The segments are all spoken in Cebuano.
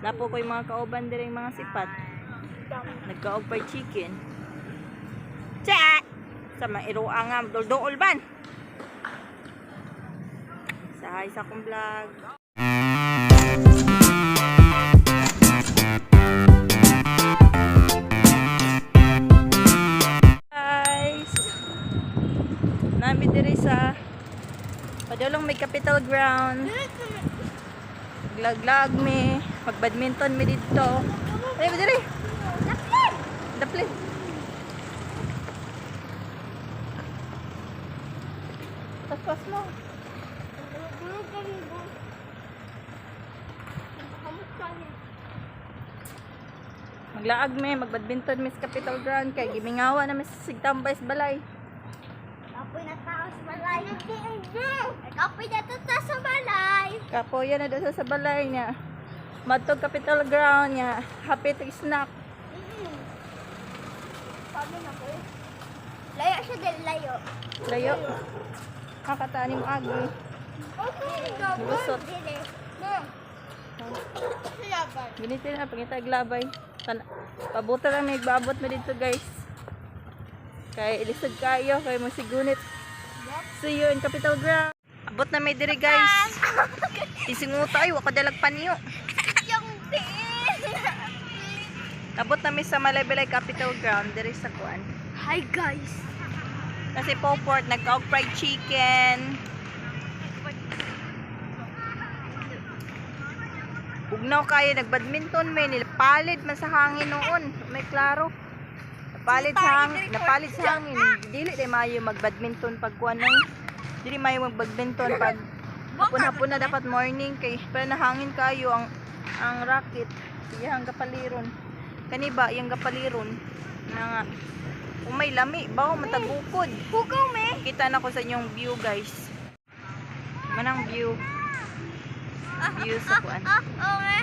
Napo ko'y mga kauban diri, mga sipat. Nagkaog fried chicken. Cha! Sa mairua nga, dulduol ban. Sa hi sa akong vlog. Guys! Nami diri sa padulong may capital ground. Glaglag mi, magbadminton mi didto. Ay, diri. Daplin! Daplin. Paspas mo. Maglaag mi, magbadminton mi sa Capital Ground kay gimingawa na mi sa sigtambay sa balay. Kapoy na tao sa balay. Kapoy na tao sa balay. Kapoya na doon sa balay niya. Madtog Capital Ground niya. Happy to snack. Sabi na ko eh. Layo siya del layo. Layo. Kakataani mo agi. Lusot. Ganito na, pangita glabay. Pabuta lang may baabot mo dito, guys. Kay ilisod kayo, kay mo sigunit. See you in Capital Ground. Abot na may diri, guys. Isinguta ay wa kadalag paniyo. Yung tiil. Abot na mi sa Malaybalay Capital Ground diri sa kuan. Hi guys. Kasi Poport nagkaog fried chicken. Bugnaw kayo nagbadminton may nilapalid man sa hangin noon. May klaro. Napalit sa hangin, napalit sa hangin. Dili day maayo magbadminton pag kuan ay. Dili maayo magbadminton pag hapon-hapon na, dapat morning kay para nahangin kayo ang racket. Iyang gapaliron. Kani ba iyang gapaliron? Na nga. Kung may lami, bawo matagukod. Hugaw me. Kita na ko sa inyong view, guys. Manang view. View sa kuan. Ah, oo nga.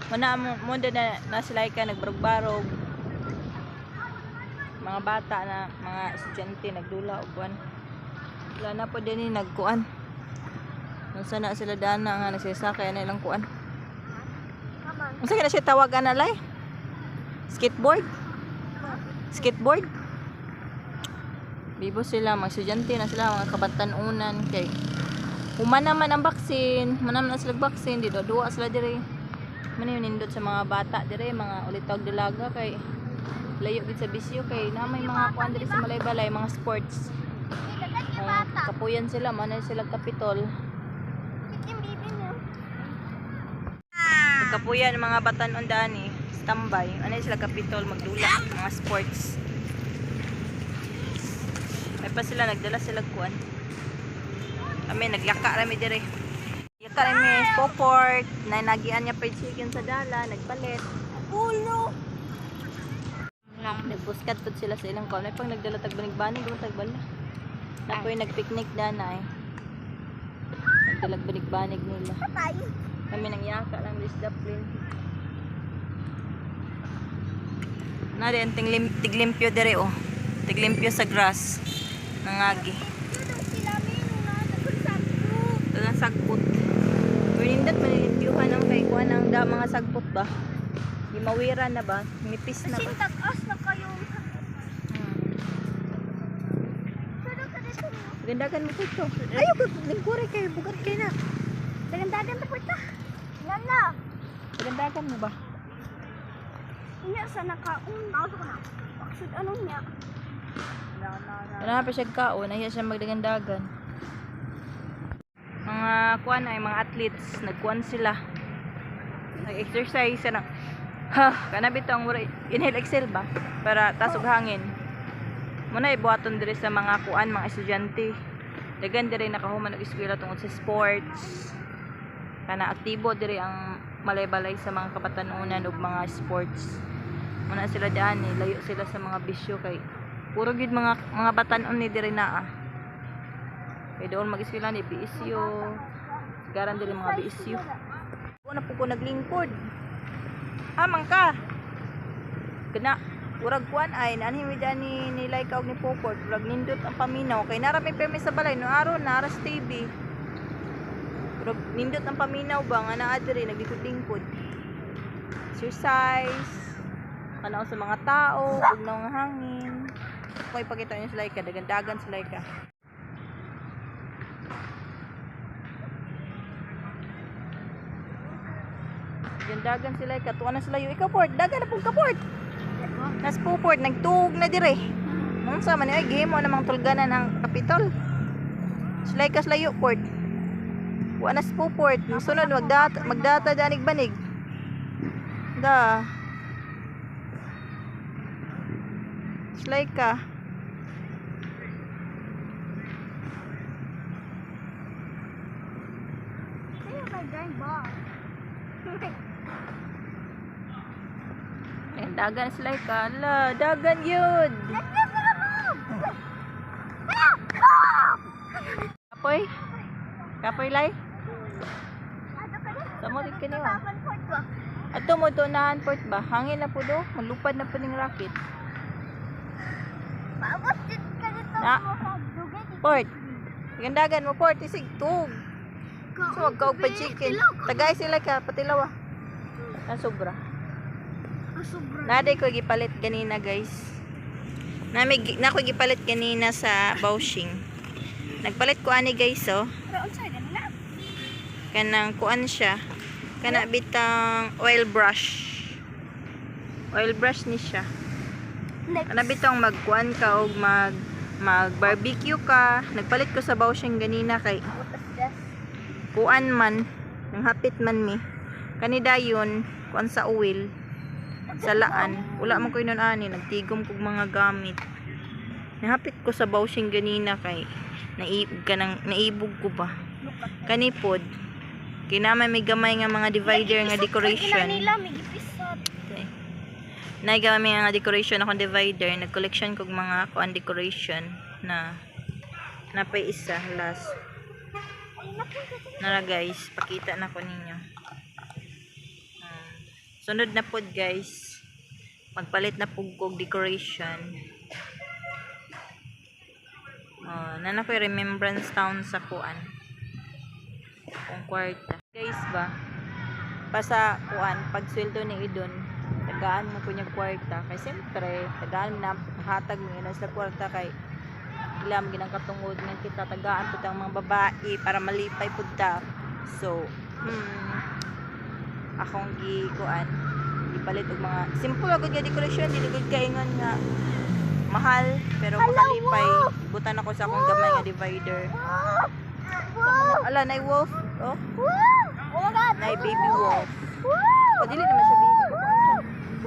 Muna mo mo na na sila ka nagbarog-barog. Mga bata na mga estudyante nagdula og kuan. Wala na po din ni nagkuan. Unsa na sila dana nga nagsasakay na ilang kuan. Come on. Unsa kina siya tawagan alay? Skateboard? Skateboard? Bibo sila, mga estudyante na sila, mga kabatanunan kay human naman ang baksin, human naman ang sila baksin, dito duwa sila dire. Man yun nindot sa mga bata dire, mga ulitog dalaga kay layo gid sa bisyo kay na may mga kuan dire sa Malaybalay, mga sports. Dagan yung Ang bata. kapuyan sila, man na sila kapitol. Yung bibi niyo. Kapuyan mga batanon dani, standby. Ano sila kapitol magdula mga sports. May pa sila nagdala sila kuan. Kami nagyaka rami dire. Yaka rami poport, na nagian niya fried chicken sa dala, nagpalit. Ulo. Nagpuskat pud sila sa ilang kuan. May pang nagdala tag banig-banig, duman tagbala. Napoy nagpicnic dana eh. Nagdalag banig-banig nila. Patay. Kami nang yaka lang this daplin. Na rin tiglimpyo dire oh. Tiglimpyo sa grass. Nangagi. Sila may nung nasa sagpo. Dagang sagpot. Pero nindot manilimpyuhan ang kay kuan ang da mga sagpot ba. Gimawira na ba? Nipis na Kasi ba? tag-as na kayo. Hmm. Pero ka dito. Gandagan mo to. Ayaw ko lingkuri kay bugat kay na. Dagandagan na po ito. Lala. Gandagan mo ba? Niya sa nakaun. Ako ko na. Paksud anong niya. Wala pa siya kaon, nahiya siya magdagandagan. Mga kuan ay mga athletes, nagkuan sila. Nag-exercise na. Ha, kana bitong inhale exhale ba para tasog hangin. Muna ibuhaton diri sa mga kuan mga estudyante. Dagan diri nakahuman og eskwela tungod sa sports. Kana aktibo diri ang malay-balay sa mga kabatanunan ug mga sports. Muna sila daan eh, layo sila sa mga bisyo kay puro gid mga batan-on ni diri naa. Kay doon mag-eskwela ni BSU. Garan diri mga BSU. Una po ko naglingkod. Amang ka. Kana. Urag kuan ay naanhi mi dani ni Laika og ni Poport, urag nindot ang paminaw kay nara may permi sa balay no aron nara sa TV. Urag nindot ang paminaw ba nga naa diri naglikod-lingkod. Exercise, tanaw sa mga tao, bugnaw nga hangin. Kung ipakita niyo sa Laika, dagan-dagan sa Laika. Dagan sila ka, tuwa na sila yung ikaw port, dagan na pud ka port. Nas po port, nagtuog na dire. Unsa man ay game mo namang tulganan ang Kapitol. Sila ka slayo port. Wa na sa port. Musunod magdata magdata danig banig. Da. Sila ka. Sino ba dyan ba? Ayan, dagan sila ka. Ala, dagan yun. Kapoy? Kapoy lay? Sa mo rin kaniwa. Ato mo to nahan port ba? Hangin na po do. Malupad na po ning rocket. Paabot din ka dito Na. mo dugay. Port. Gandagan mo port isig tug. So wag ka og pa chicken. Tagay sila ka patilaw ah. Na sobra. Sobra. Naday ko gipalit ganina, guys. Nami na ko gipalit ganina sa Baoxing. Nagpalit ko ani, guys, oh. Pero unsa ganun na? Kanang kuan siya. Kana bitang oil brush. Oil brush ni siya. Next. Kana bitong magkuan ka og mag mag barbecue ka. Nagpalit ko sa Baoxing ganina kay What is this? kuan man nang hapit man mi. Kani dayon kuan sa oil sa laan. Wala man ko inon ani, nagtigom kog mga gamit. Nahapit ko sa Baoxing ganina kay naib kanang naibog ko ba. Look at Kani pod kinamay may gamay nga mga divider nga decoration. Nila may gipisot. Okay. Nay gamay nga decoration akong divider, nag-collection kog mga kuan decoration na napay isa last. Ay naku. Nara guys, pakita na ko ninyo. Ah, sunod na pod guys. Magpalit na pug kog decoration. Oh, nana ko remembrance town sa kuan. Kung kwarta. Guys ba? Pa sa kuan, pag sweldo ni Idon, tagaan mo ko niya kwarta. Kay siyempre, tagaan mo na hatag mo ina sa kwarta kay ilam ginang katungod nga kita tagaan pud ang mga babae para malipay pud ta. So, akong gi kuan, gipalit og mga simple agad nga decoration, dili gud kaingon nga mahal pero makalipay. Butan ako sa akong gamay nga divider. Wow! Ala, nay wolf. Oh, Wow! Oh my God! nay baby wolf. Wow! O dili naman siya baby.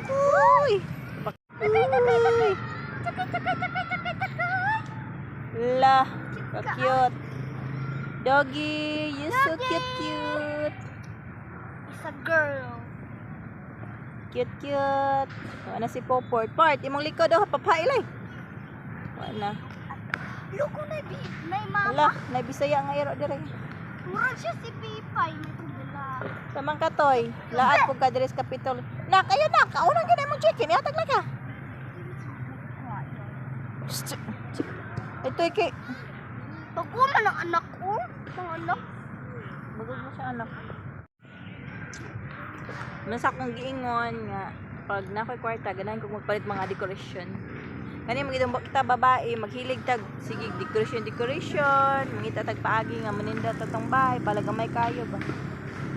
Uy! Uy! Tsaka, tsaka, tsaka, tsaka, tsaka. La, ka cute. Doggy, you so cute cute. It's a girl. Cute cute. Wala na si Poport. Part, imong likod oh, papailay. Wala na. Look ko na bi, may mama. Wala, na Bisaya nga iro dire. Murag siya si Pipay may tubila. Samang katoy, laat pug ka dire sa Kapitol. Nak, ayo nak, kaunang gid imong chicken, ihatag lang ka. Shh. Ito kay Pagkuha man ang anak ko, mga anak. Bagod mo siya anak. Nasa akong giingon nga pag na ako'y kwarta ganahan kog magpalit mga decoration. Kani magitong kita babae maghilig tag sige decoration decoration, mangita tag paagi nga maninda ta tong bahay balag gamay kayo ba.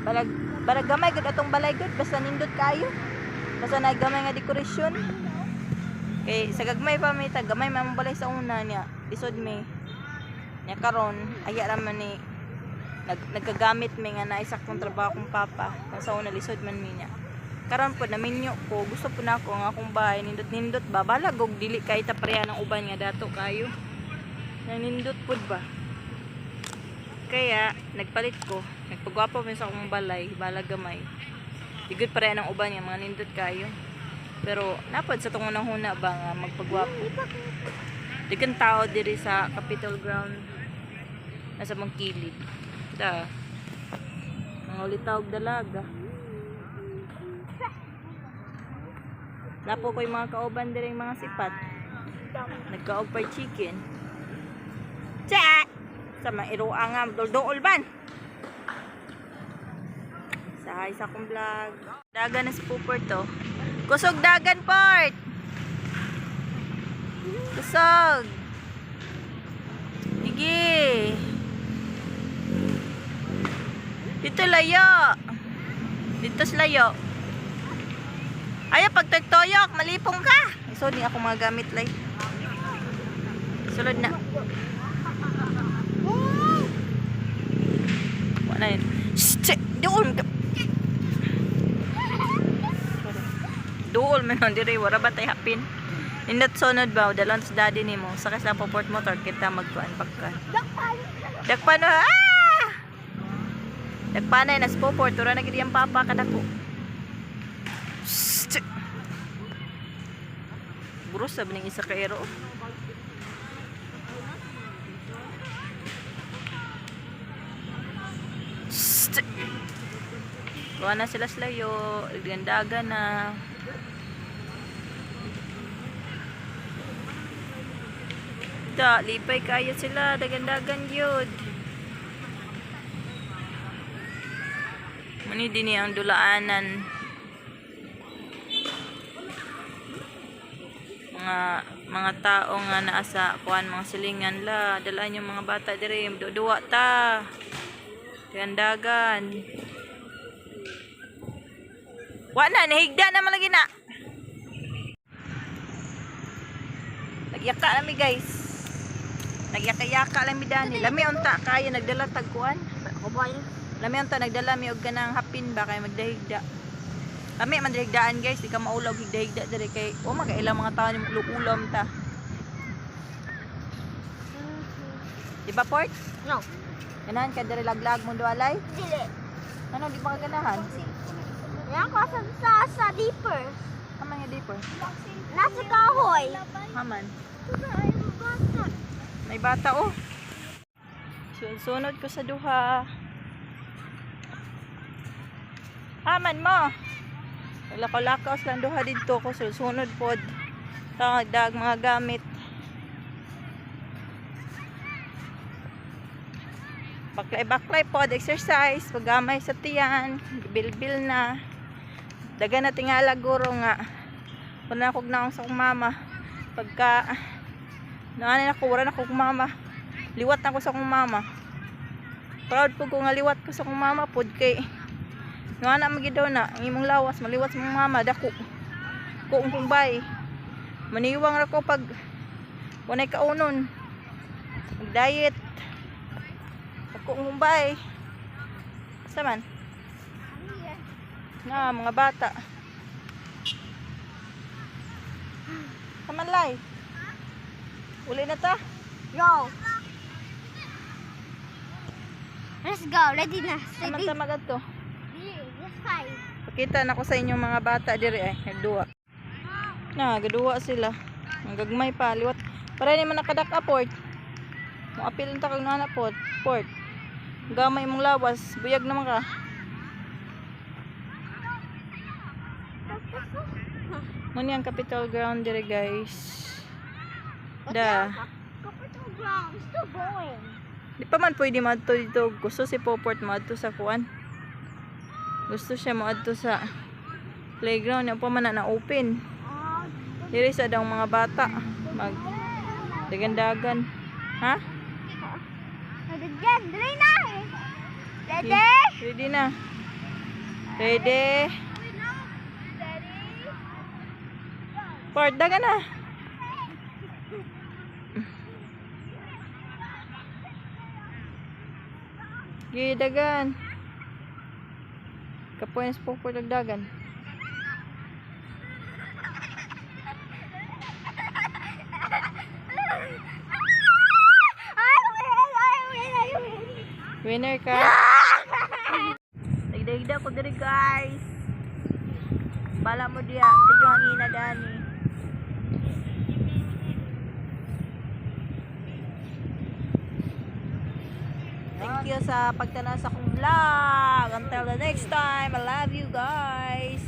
Balag balag gamay gud atong balay gud basta nindot kayo. Basta na gamay nga decoration. Kay sa gagmay pa may tag gamay man balay sa una niya. Lisod may. Nya karon aya ra man ni nagkagamit mi nga naay saktong trabaho kong papa. Kung sa una lisod man mi niya. Karon po naminyo ko, gusto po na ako ang akong bahay nindot nindot ba balag og dili kay ta pareha ng uban nga dato kayo. Nang nindot pud ba. Kaya nagpalit ko, nagpagwapo mi sa akong balay, balag gamay. Di gud pareha ng uban nga mga nindot kayo. Pero napad sa tungong huna ba nga magpagwapo. Daghang tao diri sa Capitol Ground nasa mong kilid. Da. Mga ulitaw og dalaga. Napo ko'y mga kauban diri, mga sipat. Nagkaog pa chicken. Cha! Sa mga iroa nga, dol ban. Sa hi sa akong vlog. Dagan na si Pupert to. Kusog dagan, Port! Kusog! Sige! Dito layo! Dito sa layo. Ay, pag tagtoyok, malipong ka! So, di ako mga gamit, lay. Sulod na. Wala yun. Shh! Tsk! Doon! Duol man nun, dire. Wala ba tayo hapin? Nindot sunod ba? Dalon sa daddy nimo. Sakay sa poport motor, kita magkuan pagkuan. Dakpan. Dakpan na! Ah! Dakpanay nas poport. Tura na gid ang papa kadako. Shh! Tsk! Bro, sabi ng isa ka ero. Shh! Kuha na sila slayo. Gandaga na. Da, lipay kayo sila. Dagandagan yun. Muni din ang dulaanan. Mga tao nga naa sa kuan, mga silingan la, dalaan yung mga bata diri, duwa ta. Dagandagan. Wa na, nahigda na malagi na. Nagyaka nami, guys. Nagyaka-yaka lang mi dani. Lami unta kayo nagdala tag kuan. Ako ba yun? Lami unta nagdala mi og kanang hapin ba kay magdahigda. Lami man dahigdaan, guys, di ka maulaw higda-higda diri kay o makailang mga tao ni ulam ta. Di ba, Port? No. Ganahan ka diri laglag mo dualay? Dili. Ano di ba ka ganahan? Yan ko sa deeper. Haman nga di po. Nasa kahoy. Haman. May bata oh. Sunod ko sa duha. Haman mo. Lakaw-lakaw lang duha didto ko sunod pod. Tagdag mga gamit. Baklay-baklay pod, exercise, paggamay sa tiyan, bilbil na. Daga na tingala guro nga. Wala akong naong sa akong mama. Pagka naanay ako, wala na akong mama. Liwat na ako sa akong mama. Proud po ko nga liwat ko sa akong mama pod kay nga na magid daw na ang imong lawas maliwat sa imong mama dako. Ko ang kumbay. Maniwang ra ko pag walay kaunon. Mag-diet. Dako ang kumbay. Sa man? Na mga bata. Kamanlay. Uli na ta. Go. Let's go. Ready na. Naman Ready. ta magadto. Let's five. Pakita na ko sa inyong mga bata diri ay nagduwa. Na, gaduwa sila. Ang gagmay pa liwat. Para ni man nakadak port. Mo apil ta kag nana port. Port. Gamay imong lawas, buyag naman ka. Mo ni ang Capitol Ground diri, guys. Da. Capitol ground. Still going. Di pa man pwede maadto dito. Gusto si Poport maadto sa kuan. Gusto siya maadto sa playground. Yung pa man na na-open. Oh, Diri sa daw mga bata. Mag dagandagan. Ha? Ready na. Ready? Ready na. Ready. Ready? Port, dagan na. Gi, dagan. Kapoy na sa Poport dagan. I win! I win! I win! Winner ka. Nagdagdag ko diri, guys. Bala mo diya, tiyo ang ina dani. Thank you sa pagtanaw sa akong vlog. Until the next time, I love you guys.